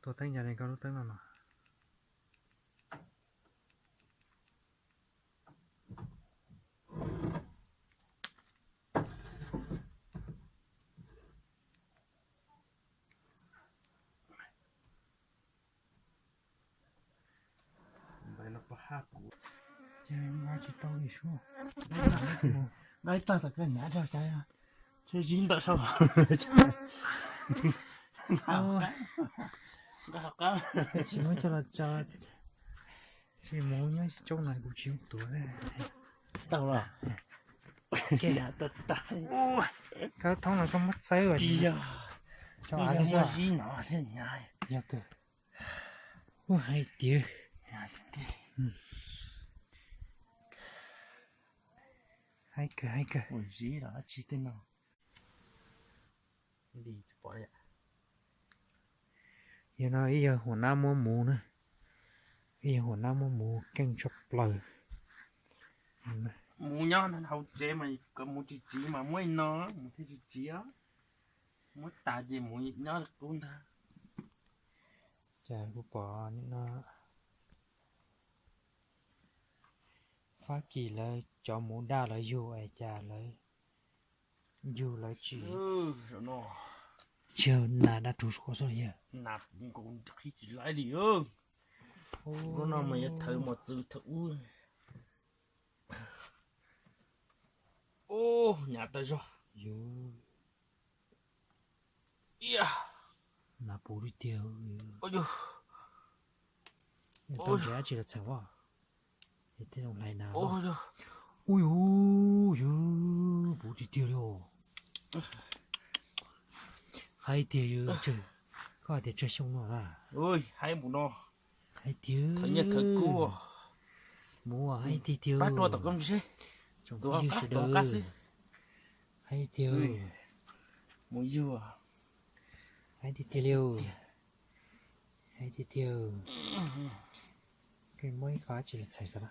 Tua teeb cas li koj lub teeb no no. Ces nqa tsis tau li sub. Nqa tag tom koj hnyav rau cas, thiaj zib ntawm sab. Tsis muab coj los tso, tsis mus nyob coob no kuv tsis tuav. Tau los. Koj thoob no koj muab txawb os. Tsis yog, cov av muab zib no thiaj hnyav. Yog kawg. Ua hais tias, hais kawg, hais kawg. Ua zib los dab tsi tej no. Yog no ib yawg huam nab muab muv na, ib yawg huam nab muab muv keej tshaj plaws. Muv nyob hauv tsev mas kom muv tsis tsiv mas muab ib no, muv thiaj tsis tsiv. Muab tas ces muv nyob qub ntag. Cas kuv pom no, Fab Kis lawv cov muv daj lawv yug es cas lawv yug lawv tsis tsis nas dab rug suav xwb yog. Qhib tsis laib li. Lub no mas yog thawv mos txwv thawv ub. Ub, hnyav tas zog. Nas puv li tiag. Tau nrhiav dab tsi los txheem as. Tej zoo hlais nas. Ub, yus puv tiag tiag li os. Hais tias yus tsawg, koj hais tias tsawg xyoo no na. Hais tias thawv nyiaj thawv kub. Mus hais tiag tiag. Pab rua tom koj seb. Tsoom phooj ywg sawv daws, hais tias mus yug. Hais tiag tiag li. Hais tiag tiag. Koj muab ib qho dab tsi los txheem xwb na.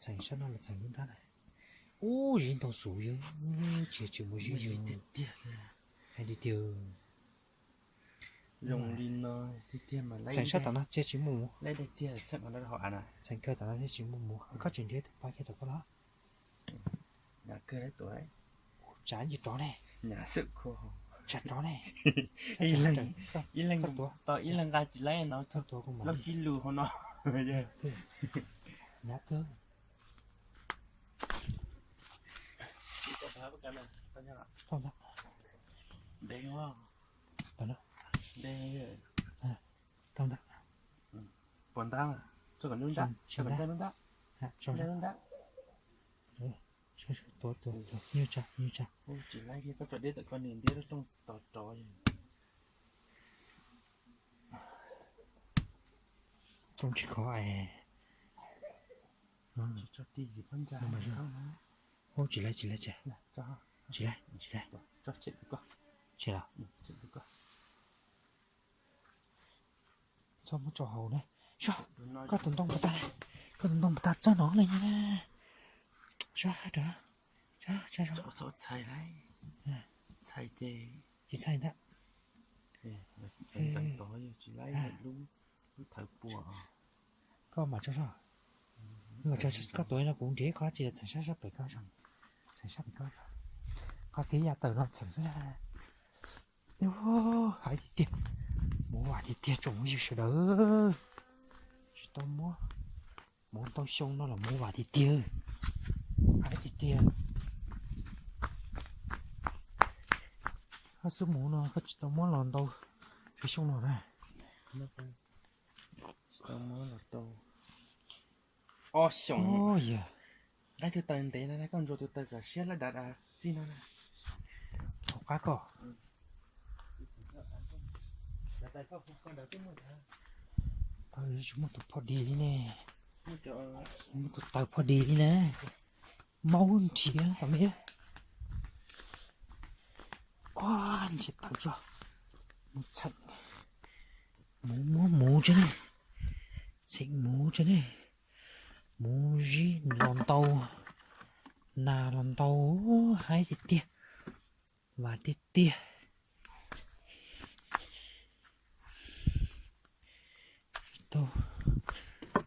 Txheem sab no los txheem lub nrab na. Ub, zib ntau xus yog, tsis tsis mus zib yog. Hais tiag tiag. Zoo li no tiag tiag mas txheem sab tom no thiaj tsis muaj mus. Txheem kawg tom no thiaj tsis muaj mus, koj tsis nrhiav tus pab kiag tom koj los. Tsav ntsis rov ne. Tsav rov ne. Ib leeg nqa tsis laib no, plaub kib lus hauv no. Nyav kawg. Tau ntag. Pos ntab, tso kom ntab, tso kom ntab, tso kom ntab, ntab, ntab. Tua tua tua, nyuj tsa nyuj tsa. Tsis laib kiag, koj tso deb tawm koj niam ntiab lub rooj tos rov. Rooj tsis khov es. Tsis laib tsis laib tsis, tsis laib tsis laib. Tsis los. Txhob muab tso hauv na. Koj tus ntoo puas tag, koj tus ntoo puas tag txog no li na. Sab rau, sab, sab, sab. Txhais, txhais ces tsis txhais ntag. Lub thawv pua. Koj mam tso sab. Koj tuav no kuv nrhiav qhov tsis txheem sab sab pem koj, txheem sab pem koj. Qhov tib ya tawm no txheem xwb. Hais tiag tiag, muv vam tiag tiag tsoom phooj ywg sawv daws. Tsis tau muab, muv ntau xyoo no los muv vam tiag tiag. Hais tiag tiag. Koj xub muv no koj tsis tau muab los ntau xyoo no na. Tsis tau muab los tau ob xyoos. Yog nqaij tus taws ntev no na, koj ntsuas tus taws kom siab laj dav dav txij no na. Hauv qab koj. Taws tsis muaj tus phoj dis li ne. Muaj tus taws phoj dis li na. Maub nrhiav tom li. Ua, nrhiav tawm tso. Mus txheem, mus muab muv tso ne. Txheem muv tso ne. Muv zib los ntau, nas los ntau, haib tiag tiag. Vam tiag tiag.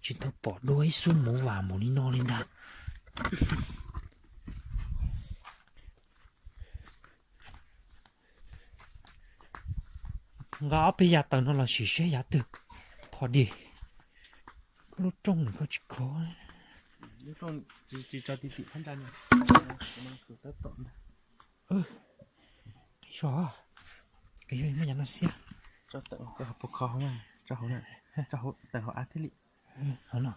Tsis tau pom dua ib xub muv vam mus li no li ntag. Nqa ob peb yav taws no los sim seb yav twg pom dig. Koj lub rooj koj tsis khov. Qis zog, qis zog muab yav no xiab. Tso tawm hauv av thiaj li. Hauv no.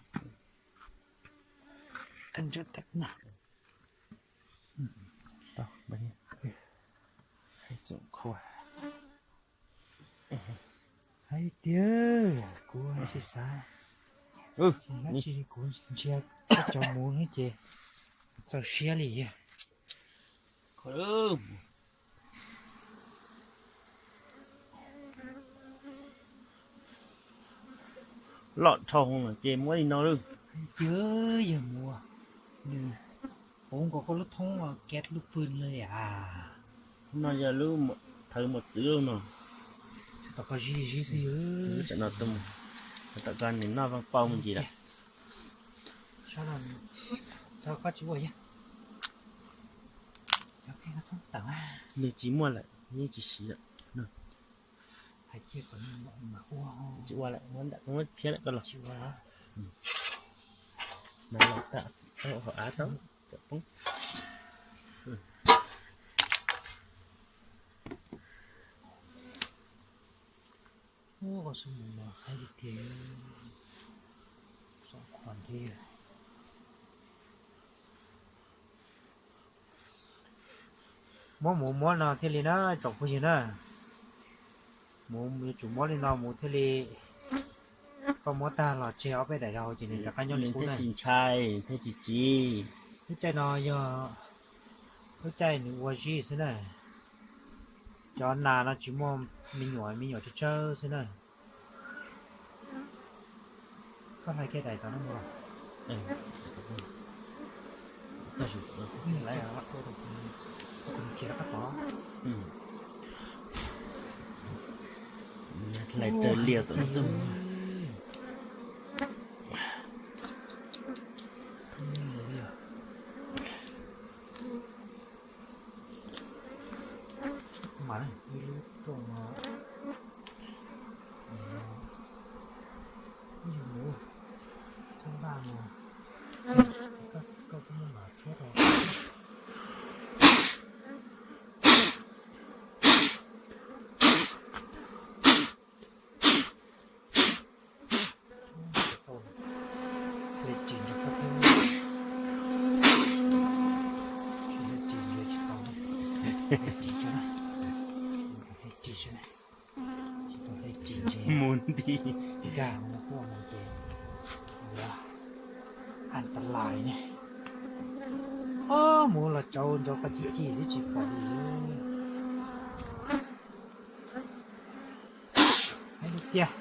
Hais tiag, kuv tsis xav, kuv ntsia koj cov muv no ces txaus siab li. Loj dhau no ces muab li no lawm. Hais tiag, yawg muv, nws puv nkaus koj lub thoob kev lub pw li as. No yog lub thawv mos txwv no. Tom koj zib zib xwb. Lub tsam no tuaj mus, tom koj nws noj vaj pauj me ntsis lawm. Sab no, tso koj tsis ua yog. Nws tsis muaj lawm, yeej tsis siv lawm. Hais tias kom nws mam ua, tsis ua lawm, muab nram muab phiab lawm koj los. Tsis ua lawm. Mas los tau, hauv av tau, kom poob. Ua xub mus no haib tiag tiag, txom qhuas thiab. Muab mus muab no thiaj li na tsoom phooj ywg na. Mus yuav tsum muab li no mus thiaj li, koj muab tag los tseg ob peb daim rau hauv ces nws rov qab nyob li qub na. Thiaj tsis ntshai, thiaj tsis tsiv. Lub caij no yog lub caij nws ua zib xwb na. Cov nas no tsis muaj me nyuam, me nyuam tsawg tsawg xwb na. Koj hlais kiag daim tod no mus los. Hlais raws lias tom no tuaj. Mas ib lub rooj no, ib yog mus txhab npaj no, koj kuj muab mas tshuab rau. Hle ris ntawm koj thiab, hle ris ntawd tsis tau, hle ris tso na, hle ris tso na, tsis tau hle ris ntse mus nti nkag mus quaj mus ces yuav an tas lais ne. Ob mus los tsauv ntsoov qhov ci ci xwb tsis pom li. Hais tias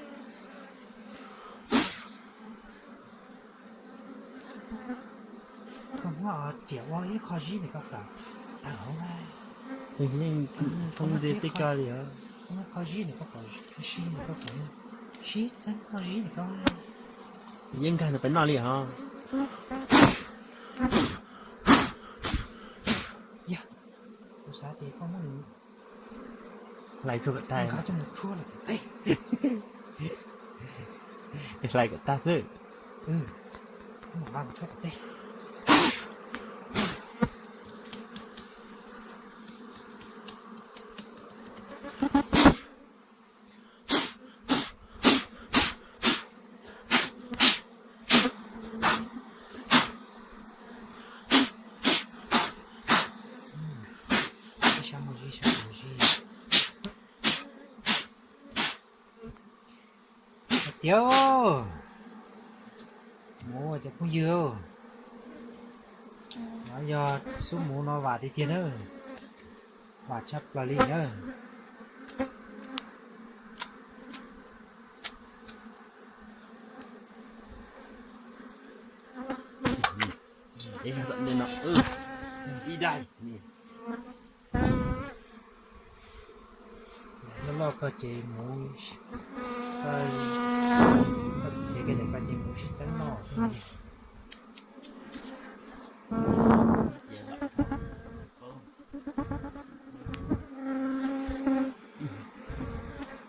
koj muab riam ua ib qho zib ntawm koj kom tawm hauv na. Yeej thoob ntiaj teb ko li os. Koj muab qho zib ntawm koj kom sib ntawm koj kom sib txeeb qho zib ntawm koj. Yeej nkag ntawm peb noj li hos. Yog, kuv xav tias koj muab nws hlais tsuag kom tag, hlais kom tag xwb. Hais tias, mus cov phooj ywg, no yog xub mus no vam tiag tiag na, vam tshaj plaws li na. Ib daim. Loj loj koj ces mus, koj txiav kiag daim ko ces mus sib txeeb noj.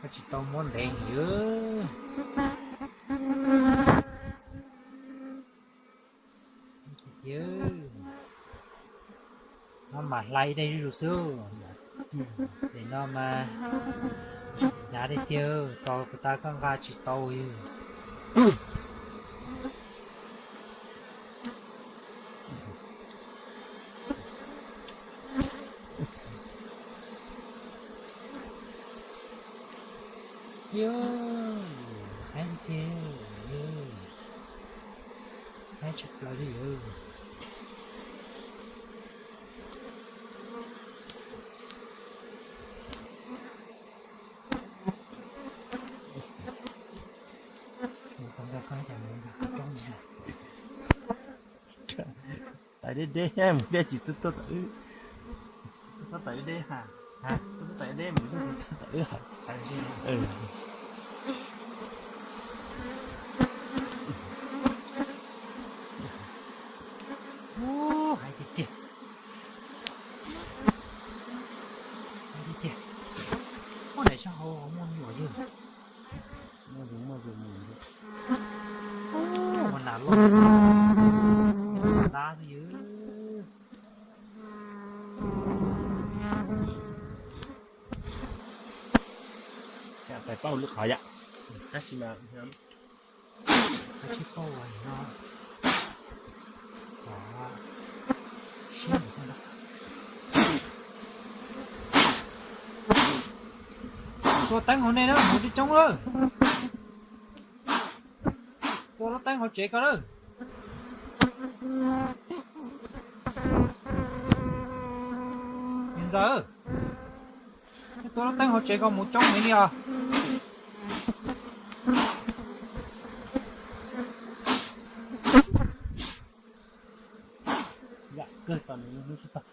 Koj tsis tau muab ntev heev. Cia, no mas hlais ib daim zuj zus xwb. Nim no mas hnyav tiag tiag, tos kuv tas koj nqa tsis tau. Yus, heev tiag, heev tshaj plaws li yus. Tais deb deb, mus deb tsis tuaj tawm wb. Tuaj tawm deb ha, tuaj tawm deb mus tuaj tawm wb ha. Ub, hais tiag tiag. Hais tiag tiag. Ub, daim sab hauv muaj nyuam yawg. Muaj zus muaj zus mus. Ub, ua nas loj. Dab xwb yawg. Pais pauj lwm qhov yom. Tab sis mas tsis pauj no. Tua teeb hauv nej na, mus coob coob lawm. Tua lub teeb hauv tsev ko lawm. Niam ntxawm, tua lub teeb hauv tsev ko mus coob heev li os. Yam kawg tau nws hnub tsis tau.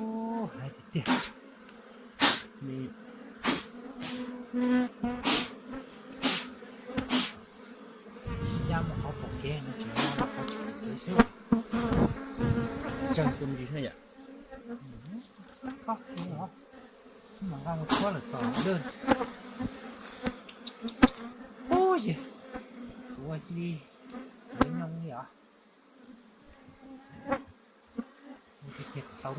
Ub, hais tiag tiag. Nws ya mus qhov pom kev no tsis yog los qhov tsis pom kev xwb. Tsawg xwb ntsis na yom. Mas nqa mus tshuab lawm tom dawj. Ub, yog kuv ua cia li nyob li os. Ua tiag tiag tau,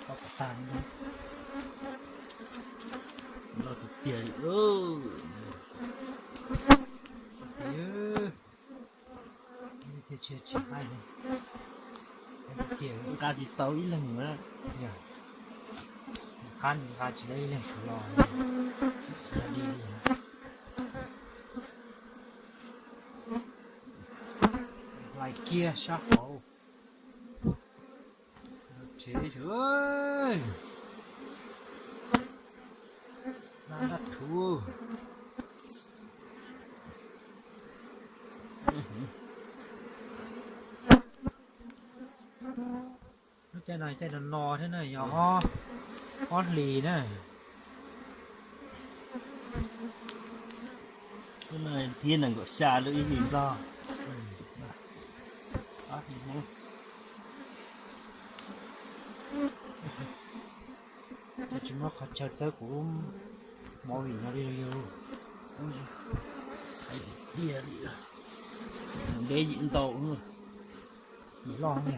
tau kom tag li. Loj tiag tiag li. Tiag tiag tsis tsis hais li. Tiag tiag nqa tsis tau ib leeg na. Yog qab nqa tsis tau ib leeg tsuas los li li. Hlais kiag sab hauv. Tsev sawv, dab dab thuv. Lub caij no caij no no thiab na, yog ob hlis na. Thiab nees nkaum xya lub ib hlis nplog. Tsis muab qhov chaw txawb kuv movie no li yus. Hais tiag li, deb yim ntau, yim loj na.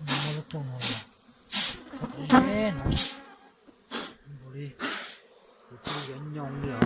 Muab lub rooj no los txog ib no nkaus li, kuv twb yuav nyoo li os.